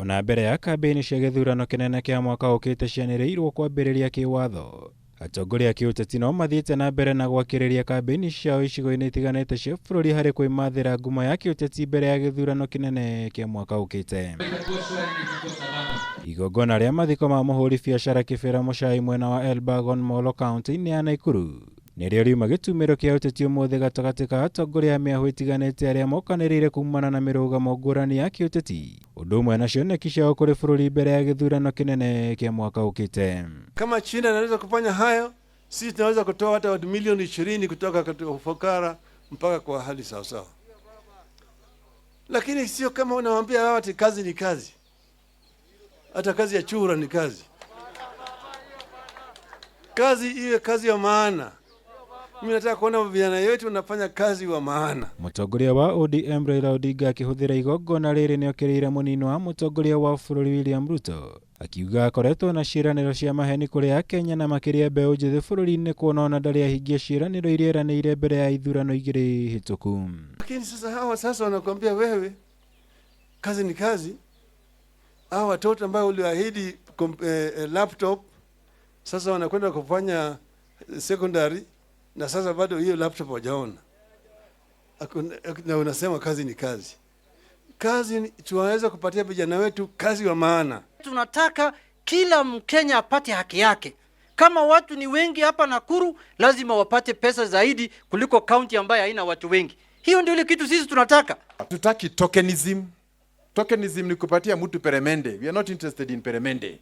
Ona mbere ya kambĩini cia gĩthurano kĩnene kĩa mwaka ũkĩte cianĩrĩirwo kwambĩrĩria kĩwatho, atongoria a kĩũteti no mathiĩte na mbere na gwakĩrĩria kambĩini ciao icigo-inĩ itiganĩte cia bũrũri harĩ kwĩmathĩra ngumo ya kĩũteti mbere ya gĩthurano kĩnene kĩa mwaka ũkĩte. Igongona rĩa mathiko ma mũhũri biacara Kĩbĩra Mũchai mwena wa Elbagon Molo kaunti-inĩ ya Nakuru nĩrĩo riuma gĩtumĩro kĩa ũteti ũmũthĩ gatagatĩ ka atongoria a mĩahũ ĩtiganĩte arĩa mokanĩrĩire kumana na mĩrũgamo ngũrani ya kĩũteti, ũndũ ũmwe na cioneki ciao kũrĩ bũrũri mbere ya gĩthurano kĩnene kĩa mwaka ũkĩte. Kama China anaweza kufanya hayo, sisi tunaweza kutoa hata watu milioni 20 kutoka katika ufukara mpaka kwa hali sawasawa. Lakini sio kama unawaambia hawa ati kazi ni kazi, hata kazi ya chura ni kazi. Kazi iwe kazi ya maana. Mimi nataka kuona vijana wetu wanafanya kazi wa maana. Mũtongoria wa ODM Raila Odinga akĩhũthĩra igongona rĩrĩ nĩokĩrĩire mũnini wa mũtongoria wa bũrũri William Ruto, akiuga akoretwo na ciĩranĩro cia maheni kũrĩ Akenya na makĩria mbeũ njĩthĩ bũrũri-inĩ, kuona ona ndarĩ ahingia ciĩranĩro iria eranĩire mbere ya ithurano igĩrĩ hĩtũku. Lakini sasa hawa sasa wanakuambia wewe, kazi ni kazi. Hawa watoto ambao uliahidi laptop sasa wanakwenda kufanya secondary na sasa bado hiyo laptop hawajaona. Na unasema kazi ni kazi. Kazi tunaweza kupatia vijana wetu kazi wa maana. Tunataka kila Mkenya apate haki yake. Kama watu ni wengi hapa Nakuru, lazima wapate pesa zaidi kuliko kaunti ambayo haina watu wengi. Hiyo ndio ile kitu sisi tunataka. Hatutaki tokenism. Tokenism ni kupatia mtu peremende. We are not interested in peremende.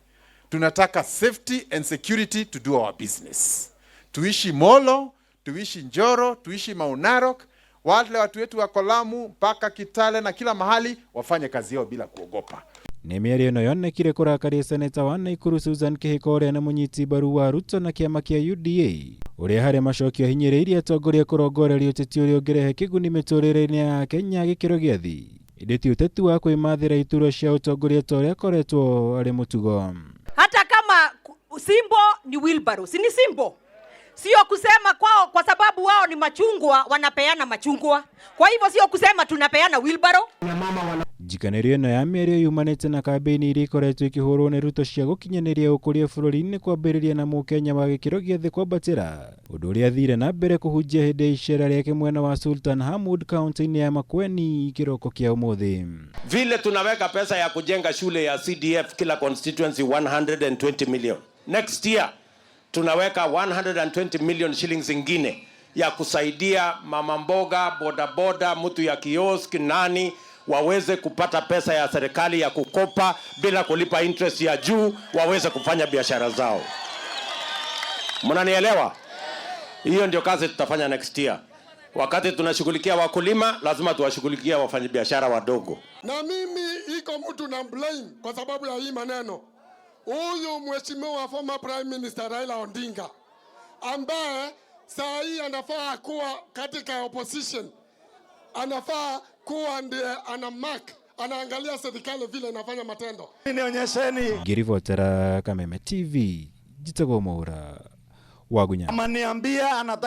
Tunataka safety and security to do our business. Tuishi Molo, tuishi Njoro, tuishi Mau Narok, wale watu wetu wa Lamu mpaka Kitale na kila mahali wafanye kazi yao bila kuogopa. Nĩ mĩario ĩno yonekire kũrakaria seneta wa Nakuru Susan Kihika, ũrĩa nĩ mũnyiti mbaru wa Ruto na kĩama kĩa UDA, ũrĩa harĩ macokio ahinyĩrĩirie atongoria kũrongoreria ũteti ũrĩa ũngĩrehe kĩguni mĩtũrĩre-inĩ ya Kenya gĩkĩro gĩa thĩ, ĩndĩ ti ũteti wa kwĩmathĩra iturwa cia ũtongoria ta ũrĩa akoretwo arĩ mũtugo. Hata kama symbol ni wheelbarrow, si ni symbol? Sio kusema kwao kwa sababu wao ni machungwa wanapeana machungwa. Kwa hivyo sio kusema tunapeana wheelbarrow. Njikanĩrio ĩno ya mĩario yumanĩte na kambĩini iria ikoretwo ikĩhũrwo nĩ Ruto cia gũkinyanĩria ũkũria bũrũri-inĩ, kwambĩrĩria na mũkenya wa gĩkĩro gĩa thĩ kwambatĩra, ũndũ ũrĩa athire na mbere kũhunjia hĩndĩ ya icera rĩake mwena wa Sultan Hamud kaunti-inĩ ya Makueni kĩroko kĩa ũmũthĩ. Vile tunaweka pesa ya kujenga shule ya CDF kila constituency 120 million. Next year tunaweka 120 million shillings ingine ya kusaidia mama mboga, bodaboda, mtu ya kiosk, nani waweze kupata pesa ya serikali ya kukopa bila kulipa interest ya juu, waweze kufanya biashara zao. Mnanielewa? Hiyo ndio kazi tutafanya next year. Wakati tunashughulikia wakulima, lazima tuwashughulikie wafanyabiashara wadogo. Na mimi iko mtu na blame kwa sababu ya hii maneno. Huyu mheshimiwa former Prime Minister Raila Odinga, ambaye saa hii anafaa kuwa katika opposition, anafaa kuwa ndiye ana mark, anaangalia serikali vile inafanya matendo. Nionyesheni. Ngĩribotera Kameme TV, njĩtagwo Mwaura Wagunya. Amaniambia anataka